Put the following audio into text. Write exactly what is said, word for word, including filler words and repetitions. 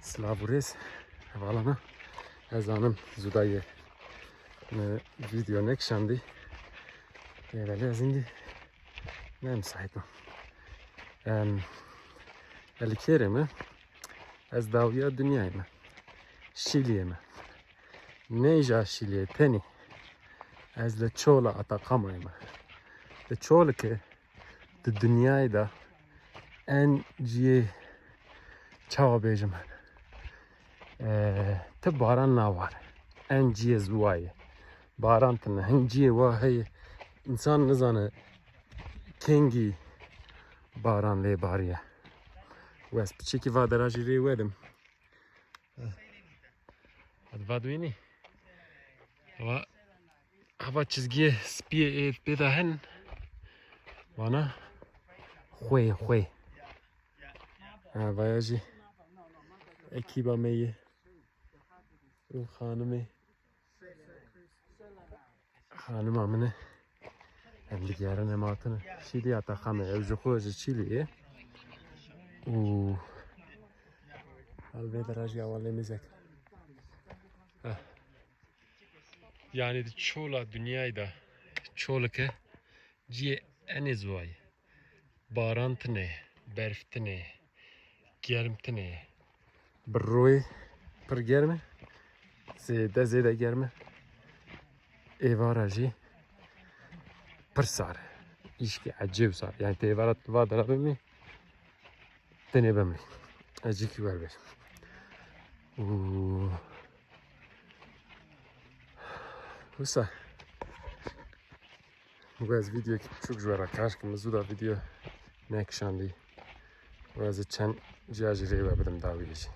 Silav û rêz hevalana. Ez zanim zûdayê me video nekişandî. Lê belê ez îndî ne misaît im. Em, ez li kêrê me, ez dawiya dinyayê me. Şîliyê me. Neyja Şîliyê tenî. Ez li Çola Atakama'yê me. Li Çolike di dinyayê de en ciyê çawa bêjim, e, ti baran nawar. En ciyê ziwa ye. Baran tine. Hin ciyê wa heye. Însan nizane kengî baran lê bariye. Wes piçekî va dera jî rê wedim. Hadi va duînî. Hava, hava çizgiyê spiyê ê pê de hin. Vana xwê, xwê. Ha, vaya jî ekîba me ye. Û xanimê. Xanima min e. Em digerin, em hatine. Şîlî ya teqame. Ew ji xwe ji Çîlî ye. Û al vê dera jî awa lê mêzek. Heh. Yani di çola dinyayê de Çolike ciyê enê ziwa ye. Baran tine, berf tine, germ tine. Bi royê pir germ e. Zêde, zêde germ e. Êvara jî pir sar e. Îşkî ecêb sar. Yani tê êvara va dera bimî. Tenê bimî. Ez cîkî werbêjim. Û wisa. Wê ez vîdeoyekî biçûk ji we re kar kim, zû da vîdeo nekişandî. Wê ez ê çend ciya jî rê we bidim dawiyê jî.